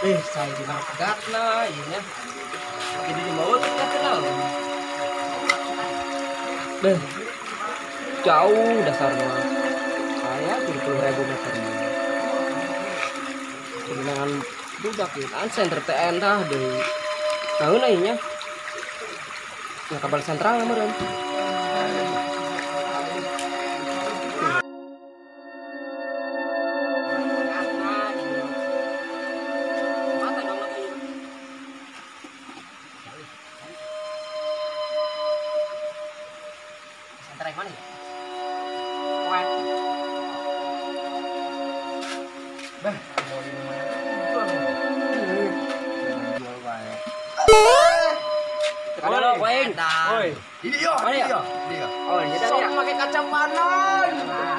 Saya di mana pegatna ieu nya. Jadi di bawah tuh kenal. Beh. Jauh dasarnya. Saya 70.000 meter. Kemenangan budak ieu kan center TN tah deui. Naon ieu nya? Ya kabel sentral meureun. Mana ya? Bah, mau di mana? Jual wae. Halo, Weng. Oi. Ini yo, ini yo. Oh, ini sok pakai kacamata.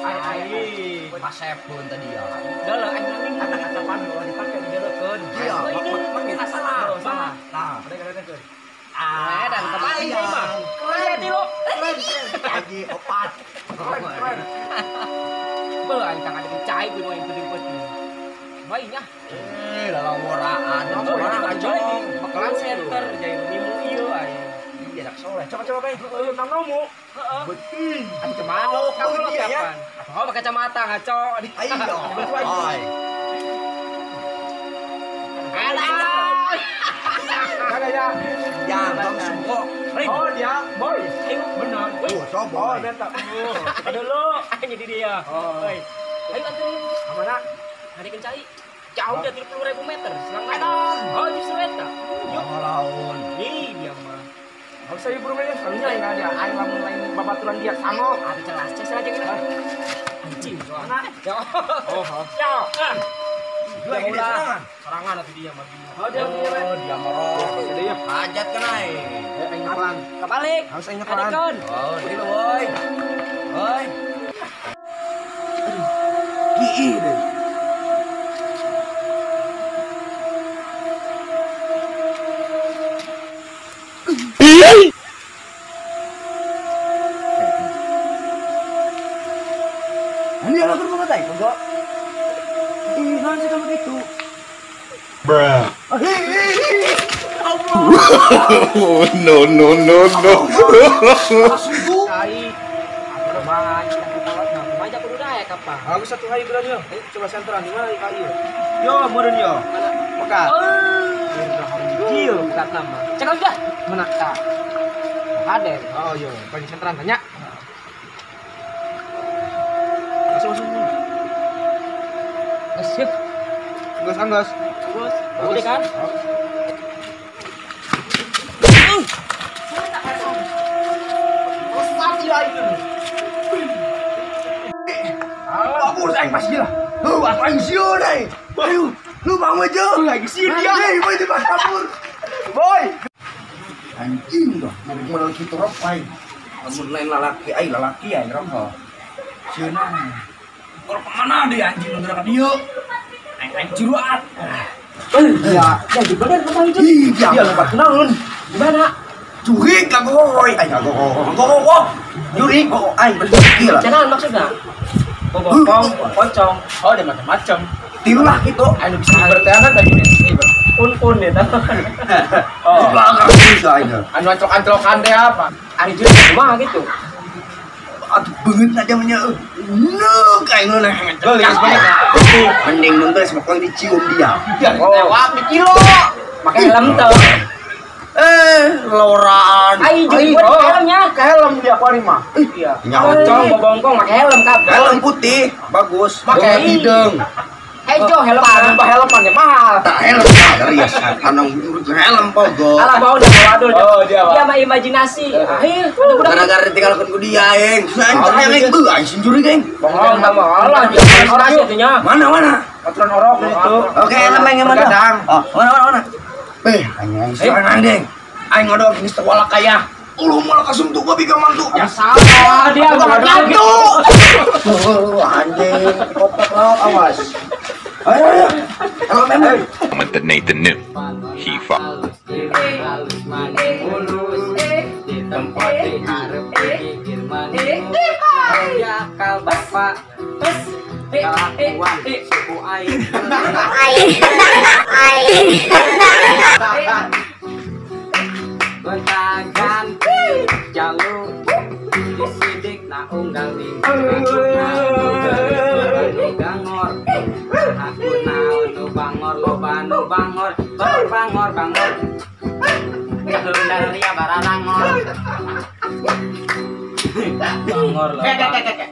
Ai. Pasepun tadi ya. Udah lah, aing nang kacamata kalau dipakai dijorokeun. Iya, ini salah. Salah. Nah, mereka. Ah, dan kembali ya mah. Keren lo. Keren. Lagi opat. Keren. Beuh aing tang ada cai kudu aing penting-penting. Baiknya. Lalaworaan. Lalaworaan. Bakalan center jadi nimu ieu aing. Iya dak soleh. Coba-coba bae. Heeh, nang nomu. Heeh. Beting. Atuh kemana kamu lo kapan? Oh, pakai kacamata ngaco. Ayo. Oi. Alah. Ada ya. Yang Bang Sungko. Oh, dia boy. Benar. Oh, so boy. Oh, mantap. Dulu. Jadi dia. Oh. Ayo anterin. Ke mana? Hari kencai. Jauh dari 30.000 meter. Selang oh, justru eta. Yuk. Laun. Ih, dia mah. Harus saya burung aja, soalnya yang ada aing lamun lain babaturan dia sanggup. Ada jelas, cek aja kita. Anjing, soalnya. Oh, ya. Dua ini serangan. Serangan atau dia mah. Oh, dia oh, dia merok. Dia hajat kan aing. Aing nyekelan. Kebalik. Harus aing nyekelan. Oh, di lu, woi. Woi. Ih, deh. Ini ala kurma tai, enggak? Ih, naon sih kamu gitu? Bruh. Allah. No no no no. Tai. Aku satu hari bulan yo. Ayo coba senteran di mana kak iyo? Yo, meureun yo. Pekat. Gil, pekat nama. Cek sudah. Mana? Tak. Ada. Oh, yo, paling senteran tanya. Masuk masuk. Gas, yuk. Gas, gas. Gas. Udah kan? Kabur aing pasti lah. Lu aku aing sieun aing. Ayo, lu bangun aja. Lagi sieun dia. Hei, boy di kabur. Boy. Anjing dah, modal kitu rok aing. Lamun lain lalaki aing, lalaki aing rok. Sieun aing. Kalau kemana deh anjing nu gerak dieu? Aing aing ciruat. Ya, jadi bener kemana itu? Iya, dia lompat kenaun. Gimana? Jurik kagoy, aing kagoy. Jurik kok aing berjurik lah. Jangan maksudnya. Bobokong, pocong, oh ada macam-macam. Tirulah gitu. Ayo bisa berteangan tadi nih. Un-un ya tahu. Oh. Belakang bisa ini. Anu antrok-antrokan deh apa? Ari jurik kumaha gitu. Aduh beungeut aja mah nya. Neuk aing leuneh. Geulis banget. Mending mun geus mah dicium dia. Tewak di kilo. Pakai helm tuh. Loraan. Ai jurik helmnya. Ke helm dia aku mah. Iya. Pocong bobongkong pakai helm kabeh. Helm putih, bagus. Pakai hidung. Hejo helm. Tambah helm mah mahal. Tak helm dari ya anang helm pogo. Alah bau dah waduh. Oh, dia dia mah imajinasi. Akhir gara-gara ditinggalkeun ku dia aing. Aing aing beuh aing sinjuri aing. Bohong sama Allah dia imajinasi atunya. Mana mana? Aturan orok itu. Oke, helm aing mana? Oh, mana mana mana. Beh, aing serangan deng. Aing ngodok geus teu walak kaya. Uluh malah kasum tuh babi kamantu. Ya salah dia mantu. Oh, anjing, kotak laut awas. Ayo ayo. Helm emang. Moment that Nathan knew. He fought. Halus manis mulus di tempat diharap gigir manis. Ya kal bapak. Terus Kelakuan suku aing. Gonta-ganti jalur disidik na unggal di bangor. Aku naon nu bangor loba nu bangor bangor bangor bangor. Kaheula bararangor. Bangor loba.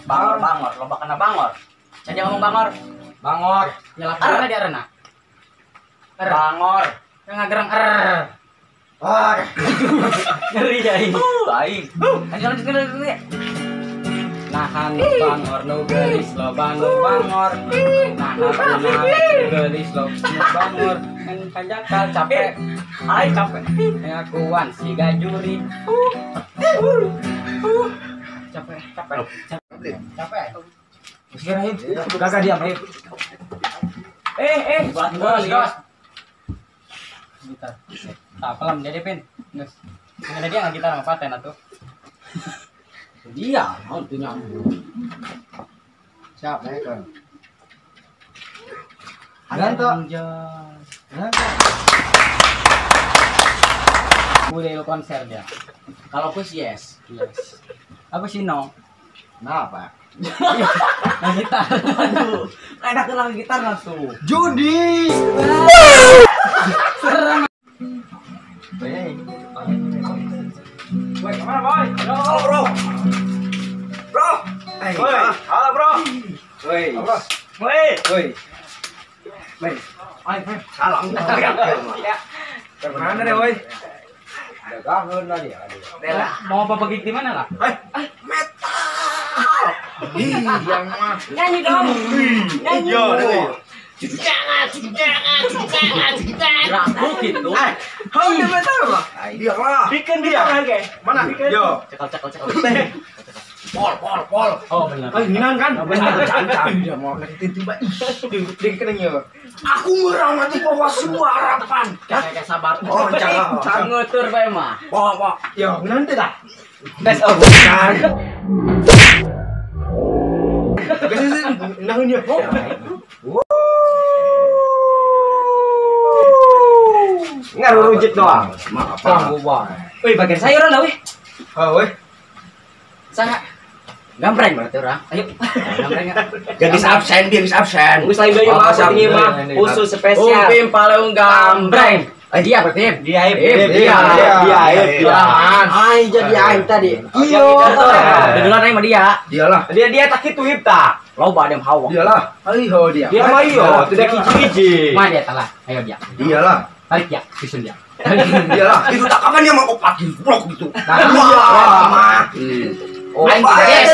Bangor bangor loba kena bangor. Jadi ngomong bangor. Bangor. Nyelap er di arena. Bangor. Ngagerang er. Wah. Ngeri aing. Aing. Lanjut lanjut. Nahan bangor nu geulis loba nu bangor. Nahan nu geulis loba nu bangor. Kan panjakal capek. Aing capek. Ngakuan siga juri. Capek, capek. Capek. Sekarang gagah diam, ayo. Gas, gas. Gitar. Tak pelan jadi pin. Geus. Ada dia nggak gitar sama paten atuh. Dia mau tuh nyambung. Siap, naik kan. Ada tuh. Ada. Boleh lo konser dia. Kalau aku sih yes. Yes. Aku sih no. Kenapa? Nah gitar. Aduh, enak tuh gitar langsung. Judi. Serem. Woi, kemana boy? Halo bro. Bro. Woi, halo bro. Woi. Bro. Woi. Woi. Woi. Salam. Ya. Kemana deh woi? Dagangan lah dia. Mau apa pergi di mana lah? Metal. Ih, yang mah. Nyanyi dong. Nyanyi. Yo, deh. Ragu gitu. Hau dia metal apa? Dia lah. Bikin dia. Mana? Yo. Cekal cekal cekal. Pol pol pol. Oh benar. Oh, nginan kan? Benar. Cancang dia mau tiba-tiba. Di keneng yo. Aku merawat bahwa semua harapan. Kayak sabar. Oh, jangan. Ngutur bae mah. Wah, wah. Yo, nginan teh dah. Best of. Geus naon ya? Ngarurujit doang. Maaf apa? Wih, bagian sayuran lah wih. Oh, wih. Sangat gambreng berarti orang. Ayo. Gambreng ya. Jadi absen, dia bisa absen. Wis lain deui mah pentingnya mah khusus spesial. Upim paling gambreng. Dia berarti dia dia dia. Ai jadi aing tadi. Iya. Duluan aing mah dia. Dialah. Dia dia tak kitu hip tak. Loba dem hawa. Dialah. Ayo dia. Dia mah iyo, tidak hiji-hiji. Mah dia talah. Ayo dia. Dialah. Tarik ya, susun dia. Dialah. Itu tak kapan dia mau opat gitu, blok gitu. Nah, mah. Oh, angkat.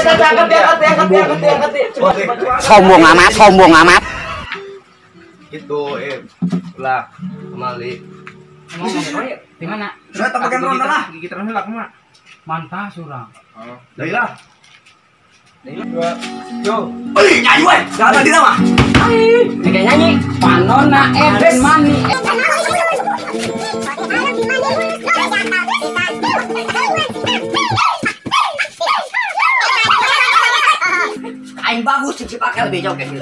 Sombong amat, sombong amat. Gitu, lah, kembali. Di mana? Saya tak pakai ronda lah. Gigi terus lah kumaha. Mantah surang. Dari lah. Dua. Yo. Oi, nyanyi weh. Jangan di nama. Kayak nyanyi. Panona Eben Mani. Aing bagus sih pakai lebih jauh kayak gitu.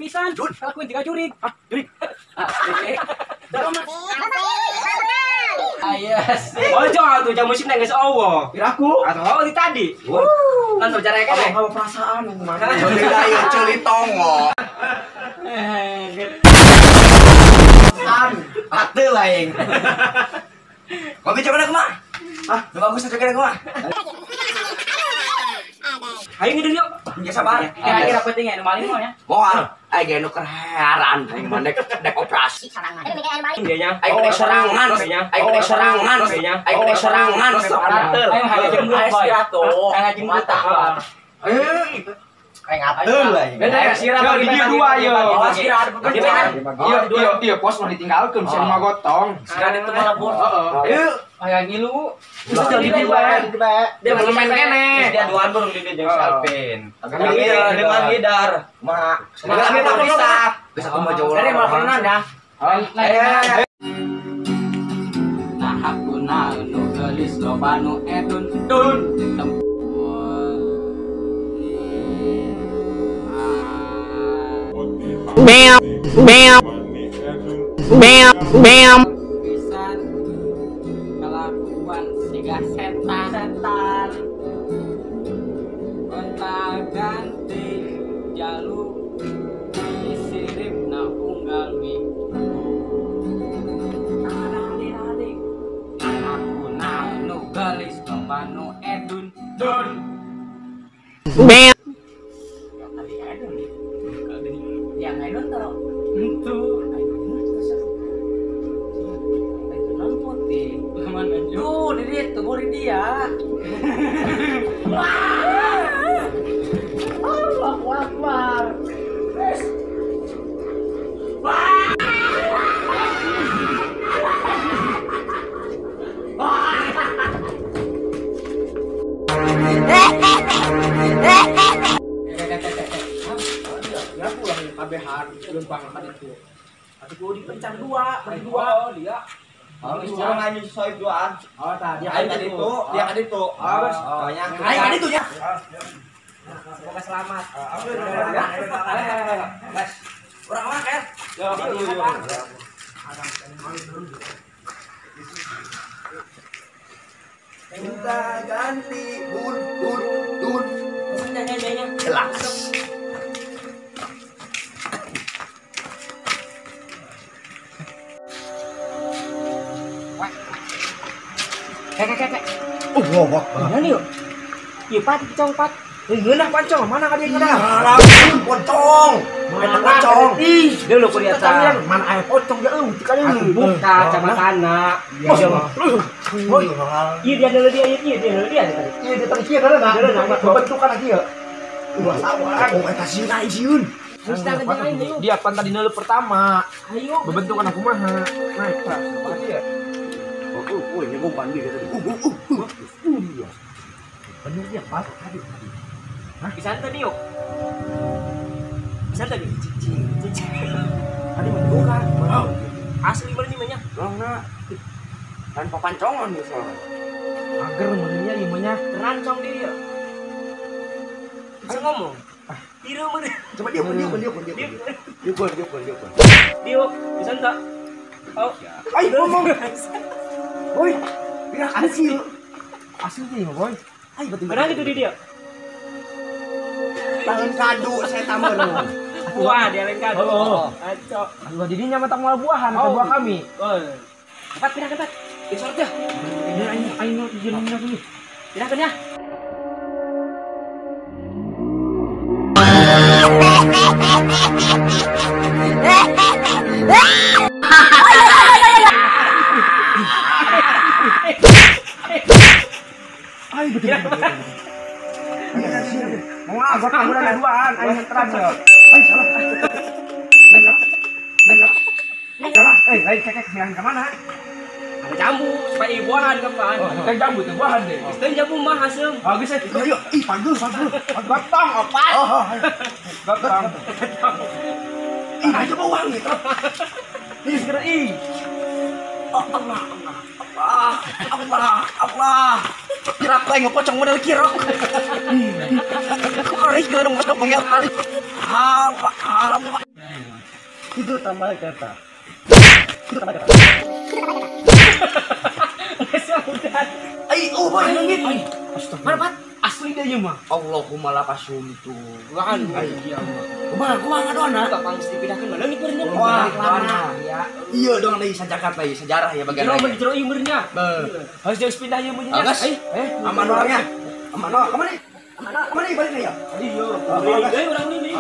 Pisan, kelakuan tiga jurik. Jurik. Yes. Ojo atuh jam musik nang geus eueuh. Piraku atau di tadi. Kan bicara kan. Apa perasaan kumaha? Ceuli ayo ceuli tongo. Atuh lain. Kopi coba kumaha? Hah, bagus coba kumaha? Ayo ngidul yuk. Ya sabar. Kira-kira penting ya, nu maling mah ya. Moal, aing ge nu heran aing mah dek operasi. Dianya. Aing dek serangan, aing dek serangan, aing dek serangan. Ayo hayang boy. Hayang jeung mata. Aing ateul aing. Beda sirah di dieu dua yo. Iya, iya, iya, pos mah ditinggalkeun sia mah gotong. Sirah itu malah bos. Heeh. Hayang ngilu. Terus jadi di bae. Dia belum main kene. Dia duaan burung di dia jeung si Alvin. Ngidar, ngidar. Mah. Bisa. Geus aku mah jauh. Dari makanan ya. Nah aku nu geulis loba nu edun dun. Bam bam bam bam. Pisan kelakuan siga setan. Gonta ganti jalu disirip na unggal minggu. Aku nu geulis loba nu edun dun. Bam. Yang edun tuh. Itu. Edun putih. Mana tuh di dia tuh di dia. Allahu Akbar. Ya pulang kabehan lempang kan itu. Atuh kudu dipencang dua, berdua. Oh, dia. Oh, sekarang aja sesuai duaan. Oh, tadi dia kan itu, dia kan itu. Oh, pokoknya. Aing kan itu ya. Semoga selamat. Ya. Orang-orang ya. Minta ganti bun bun dun. Jelas. Kek. Oh, wah, wah. Mana yuk? Iya, pat, pocong, pat. Ngeunah pancong, mana ka dia ngeunah? Pocong. Mana pocong? Ih, dia lu kelihatan. Mana aya pocong ya eueuh teu kali. Buka kacamatana. Iya, dia ada dia, iya dia ada dia tadi. Iya, dia tadi kieu kana. Bentukan lagi ya. Ulah sawah. Oh, eta sieun aing sieun. Dia pan tadi neuleuh pertama. Ayo. Bebentukan aku mah. Naik, Pak. Makasih ya. Oh, ini gua mandi tadi. Bener dia pas tadi. Hah? Bisa tadi yuk. Bisa tadi. Cicing, cicing. Tadi mendukan. Wow. Asli bener nih mah nya. Longna. Tanpa pancongan nih soalnya. Ager merenya ieu mah nya. Terancong dia. Bisa ngomong. Tiru meureun. Coba dia dia dia dia. Dia dia dia. Dia bisa enggak? Oh. Ayo ngomong. Boy, biar asli. Asli nih, boy. Ayo betul. Mana gitu di dia? Tahun kado saya tambah dong. Buah dia lain kado. Oh. Aco. Aduh, jadinya mata mual buahan ke buah kami. Oh. Cepat pindah tempat. Besok aja. Ini ayo ayo izin dulu. Pindah ya. Ayo betul. Mau ah, gua udah duaan, ayo nyetraan ya. Ayo salah. Salah. Eh, lain kekek siang ke mana? Ada jambu, supaya buahan kapan? Kan jambu tuh buahan deh. Itu jambu mah hasil. Bagus ya. Ayo, ih panggil, panggil. Gotong opat. Oh, gotong. Ih, aja bawang gitu. Ih, segera ih. Oh, Allah, Allah, Allah, Allah, Allah. Kira aku yang pocong model kirok. Kori gerung masuk pengen kali. Itu tambah kata. Itu tambah kata. Ai, oh, boy, nangit. Astagfirullah. Mana, Asli dia mah. Allahumma la pasumtu. Bukan. Iya mah. Kumaha kumaha ngadoana? Tukang mesti pindahkeun mana nih peureunnya? Wah, lama. Iya dong deui sajakat deui sejarah ya bagian. Jero mah jero ieu meureunnya. Harus jauh pindah ieu meureunnya. Eh, aman orangnya. Aman, kemana? Kemana balik nih ya? Iya. Deui urang ini.